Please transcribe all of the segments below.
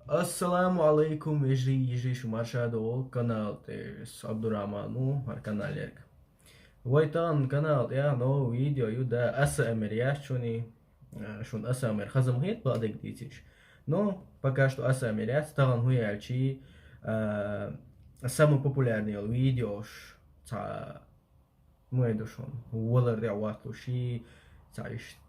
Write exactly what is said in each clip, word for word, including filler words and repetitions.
Ассаламу алейкум, вежарий, йижарий, шу марша доагӀа канал тӀа, со Абдурахман ва, хӀара канал ерг. Вай тахан канал тӀа новый видео ю да, АСМР яц шуна, а, шуна АСМР хаза ма хет бакъдерг дийцача. Но пока что АСМР яц, тахан хӀун я аьлча, а, самый популярный йола видеош, цхьа ма ду шуна, валар тӀехь ватталуш, цхьа иштта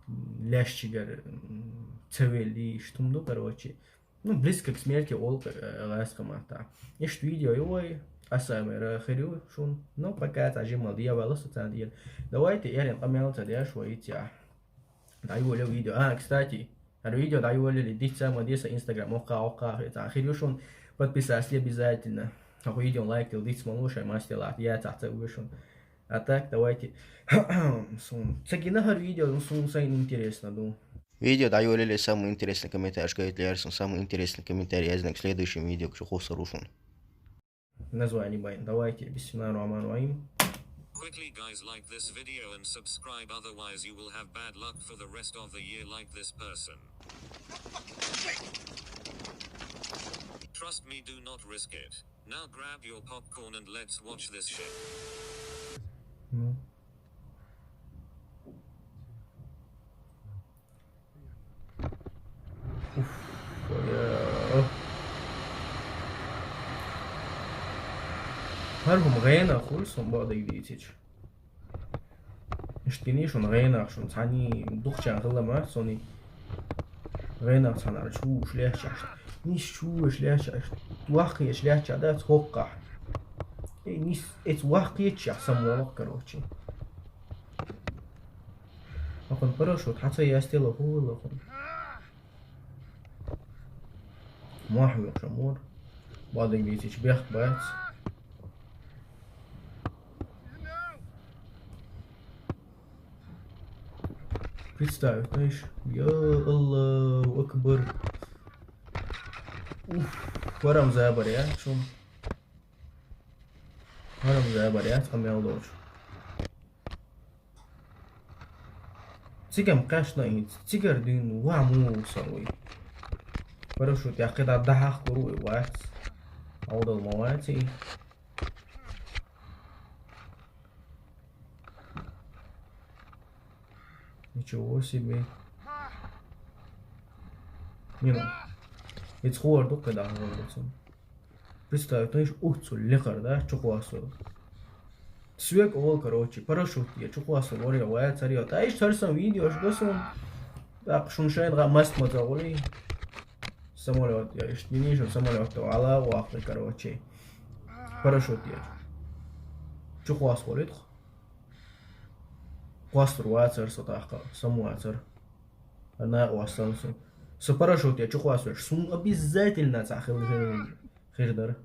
лаьшчигара, м, ца велли, иштта хӀума ду, короче. Ну, близко к смерти олу, э, гӀазкхийн маттахь. Иштта видео ю вай, АСМР хир ю шуна. Ну, пока цхьа жимма дӀавала со царна тӀера. Давайте, эрна къамел ца деш вай цхьа. ДӀайолайо видео. А, кстати, хӀара видео дӀайолале, дицца ма де сан Instagram, оккха, оккха, цхьа хир ю шуна. Подписаться обязательно. ХӀокху видео лайк дила диц ма ло, шайн масте лахь, я цхьа ца вуьйшу шуна. А так, давайте. Суна ца гина хӀара видео, ну, суна сайна интересно ду. Видео дӀайолале, самый интересный комментарий гайта лаьара суна, самый интересный комментарий яздинарг следующем видео чу хьовсур ву шуна. Название байн. Давайте, бисмиллахир рахманир рахим. Quickly, guys, like this video and subscribe, otherwise you will have bad luck for the rest of the year like this person. Trust me, do not risk it. Now grab your popcorn and let's watch this shit. Ну. Уф, я. ХӀара хӀума гӀенах хуьлу суна бакъдерг дийцича. Иштта гиний шуна гӀенах, шуна цхьаьний дукхачарна хилла ма, соний гӀенах цхьанара чу вуш лаьтташ. Нис чу вуш лаьтташ. Ваккхийчу лаьтташ дац хӀоккхахь. Э, нис эца ваккхийчех самаволу, короче. Ахуна парашют хьан ца ястелла хӀула хӀуна. Мохь вехаш мор. Бадиг дийцича бехк бац. Представь, знаешь, я Аллаху Акбар. Уф, хӀара-м забар яц шуна. ХӀара-м забар яц, къамел доцуш. Цигам кхаьчна хӀинца, цигара дуьйна ван муха вусар вуй. Парашют яккхий дан дӀахьаккхур вуй вац. Хьалдал ма ваций. Ничего себе. Не, ну. Иза хӀора ду кхидӀа хӀора ду цунна. Представь, тайш уццул лекхар, да, чукхоссор. Соьга олу, короче, парашют я, чукхоссор варе вац, царе. Тайш царсан видеош го суна. ТӀаккха шуна шайна гӀа маст ма ца гӀули. Самолёт я, иштта гиний шуна самолёт тӀе вала ваккхий, короче. Парашют я. Чукхоссор валитху. Кхоссур вацара со тӀаккха, самавацара. Ана а оссана со. Со парашют я чукхоссуш, суна обязательно цхьа хила хир, хир дара.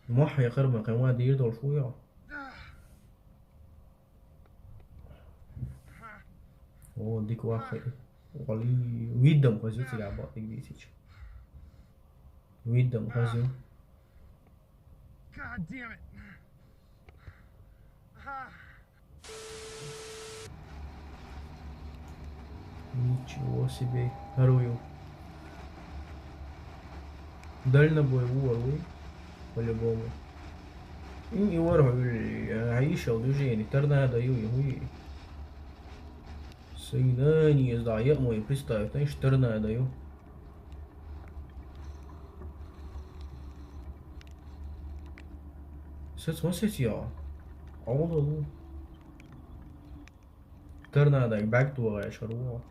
Мохь яхар ма кхин ма дийр долуш ву йо. О, дика ваххий. Вали, видам хазу цигахь бакъдиг дийцича. Видам хазу. God damn it. Ничего себе. ХӀара ву ю. Дальнобой ву вара вуй. По-любому. Ин и вара хьуьлли, а, хьайишал движение, торнадо ю, и хӀуй. Сайна неза дӀа яа мо и представь, тайш торнадо ю. Сац ма сац я. Ӏовдалу. Торнадо бӀаьрг тохаш хӀара ву.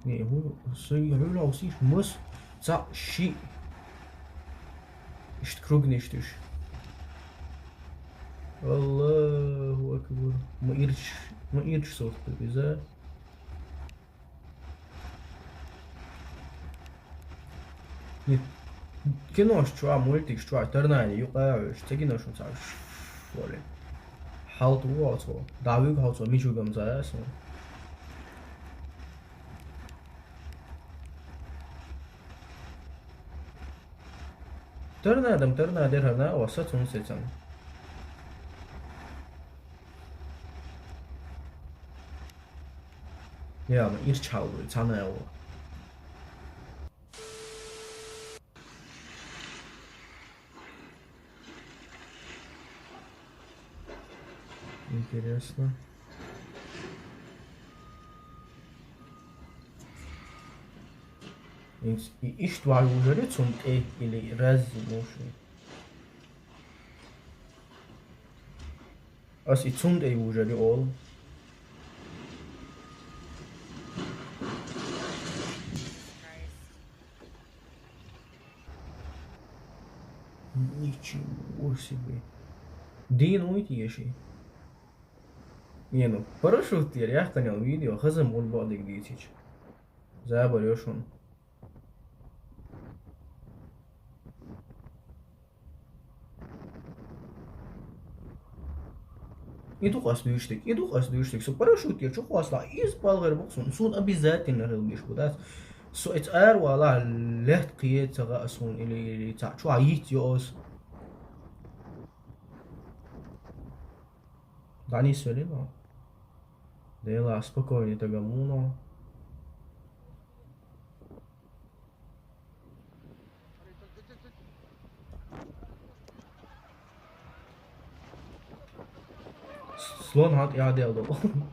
Не, хӀу, сай, хӀу лаусиш, мас, цхьаъ, шиъ. Иштта кругнаш туьш. Аллаху акбар. Ма ирч, ма ирч сохту иза. Нет. Кинош чохь, мультикаш чохь торнадо юкъа а вуьш, ца гина шуна цхьа, шоле. Хьалта ву оцо. ДӀавуьгу хьо цо, мичугам ца а суна. Торнадо-м торнадо яра, хӀара на а васа цунна сецан. Я, ну, ирчхьалгӀа, цхьана а ву. Интересно. Инс-, и-, иштта вай вужари цунна тӀе или раззи муши? Ас и цунна тӀе вужари ол. Ничего себе. Дийна вуй те ши? Не, ну, парашют тӀера яьккхинел видео хазам гӀун баъдиг дийцича. Забар йо шун. И ду къас дуьйштиг, и ду къас дуьйштиг. Со парашют тӀера чу хвастла, из балгӀер бу суна. Суна обязательно хила биш бу, дац? Со эца ара вала, лет кхе ца гӀа суна, или, или ца чу а йиц йо ас. Данис велино. Дела спокойный тагамуно. Слон хьан тӀе а дел до. Хьин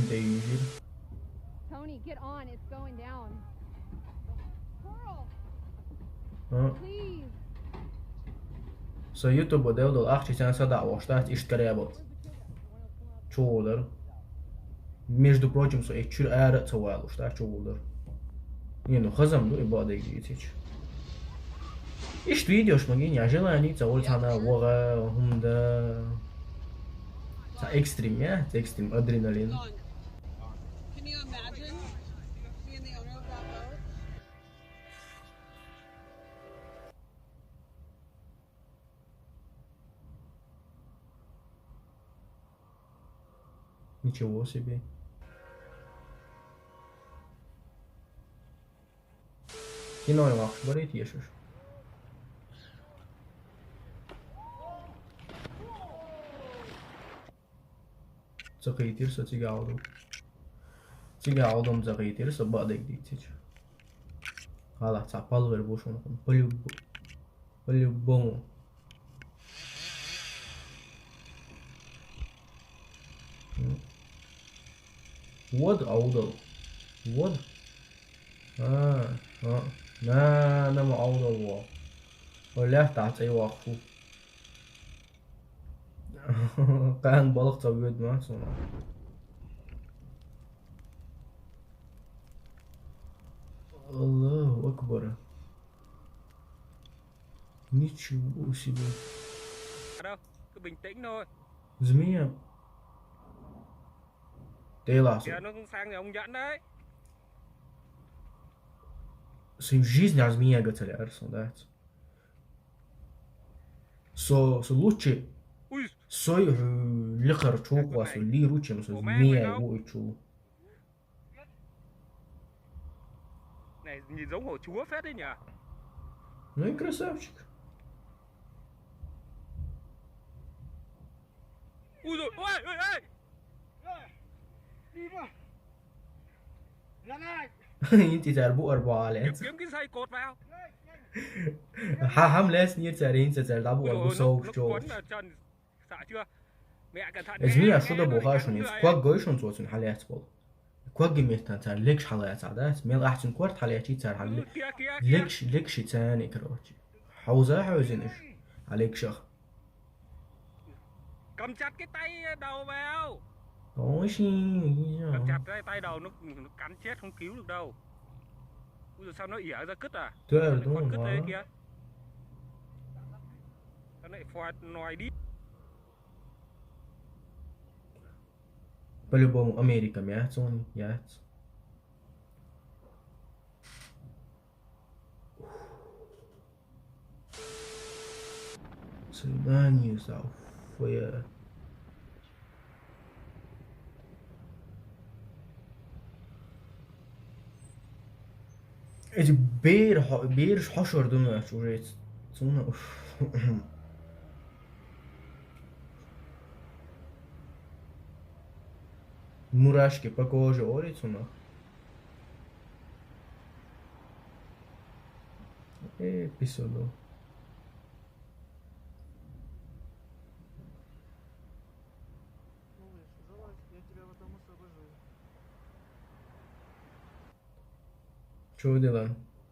тӀе йижира. Tony, get on, it's going down. Girl, А? Please. Со YouTube-а дел долу ахча сен садаа вохуш дац, иштта карабал. Чу гӀо дара. Между прочим, со и чуьра ара а ца валуш дац, чу гӀо дара. Не, ну хазам ду и баъдайга дийцича. Иштта видеош ма гин, я желание ца волу цхьана вогӀа, хӀума да. Цхьа экстрим, я? Цхьа экстрим, адреналин. Can you imagine being the owner of that boat? Ничего себе. Кино вахаш барий тешаш? Ца кхийтира со цига Ӏалдам. Цига Ӏалдам ца кхийтира со баъдайг дийцича. Хала цхьа палгӀир бу шуна хӀума. По-люб-, по-любому. Вот Ӏовдал. Вот. А, а. На, нама Ӏовдал во. О, лаьттахь цӀе вахху. Кхана балха ца воьду ма суна. Аллаху акбар. Ничего себе. Alo, cứ bình tĩnh thôi. Змея. Тела. Kìa, nó sang thì ông Nhẫn đấy. Своим жизнь а змея гацали арсон, да? Со, со лучше. Ui. Сой, э, лихар чукъа со лиру, чем со змея ву чу. Này nhìn giống hổ chúa phết đấy nhỉ? Ну и красавчик. Ui rồi, ôi, ôi, ôi. Đi mà. Ra này. Ин цу цара буара бохьалец. Kiếm cái dây cột vào. Хьа-, хьам лаьцна йира цара, ин цу цара дӀабуара бу совгӀат чу. Иза мила шу дан боху шуна, иза ког гой шуна цо цуьнан хьалаьцна болу. Когги меттан цара легаш хьалаьцахь дац, мел ахь цуьнан корта хьалаьцчий цара хьан ле-, легаш, легаш и царна, короче. Хьовза хьевзина уьш, хьан легашах. Камчатский тай đầu vào. Ой, ши, Камчатский тай đầu nó, nó cắn chết không cứu được đâu. Ui, sao nó ỉa ra cứt à? Tớ ở Nó đúng còn cứt rồi đấy đó. Kìa. Cái này phòi nòi đi. По-любому Америка мяц он, яц. Свидание за фэ. Эти бер хо-, бераш хьошур ду нах уже. Цунна уф. Мурашки по коже ори цунна. Э, писодо. Чё дела?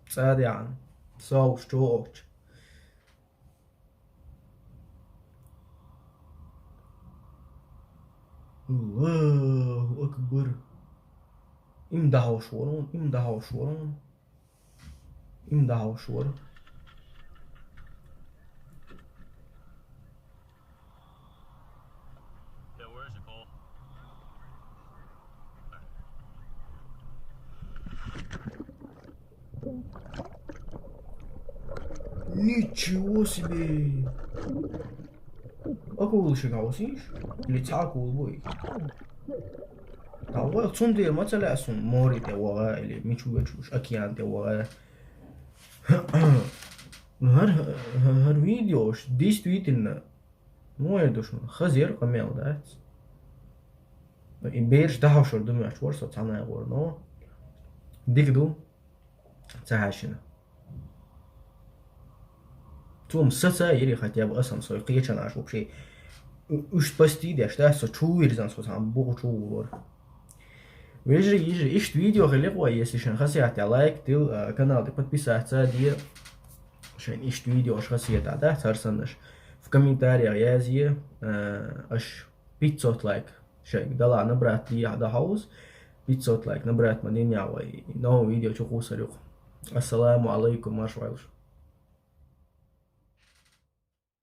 Цадян. Соус чё оч? Аллаху акбар. Им дахьал шорун, им дахьал шорун. Им дахьал шорун. Ничего себе! Акула шагавсиш? Или ца акула буй? Тавва, цун дер ма ца лаьсун, море тӀе ваха, или мичу вечуш, океан тӀе ваха. Ну, гьар, гьар видеош, действительно, ну, я душу, хазер къамел дац. Ну, и берш дахьал шур ду мягч вор, со цана гӀор, но. Дик ду. Ца хьаьшина. Цум саца ири хотя бы асам сой кхечан аш вообще. Уж пасти деш, да, со чувирзан со сам бугу чувур. Вежри, ижри, ишт видео хили ква, если шен хасият я лайк, дил, а, канал де подписаться, де шен ишт видео аш хасият, да, царсанаш. В комментариях язъе, а, аш пятьсот лайк. Шайг дала набрать дия да хаус. Пятьсот лайк набрать ма дин я вай. Новый видео чу хусарюк. Ассаламу алейкум, марш вайлуш.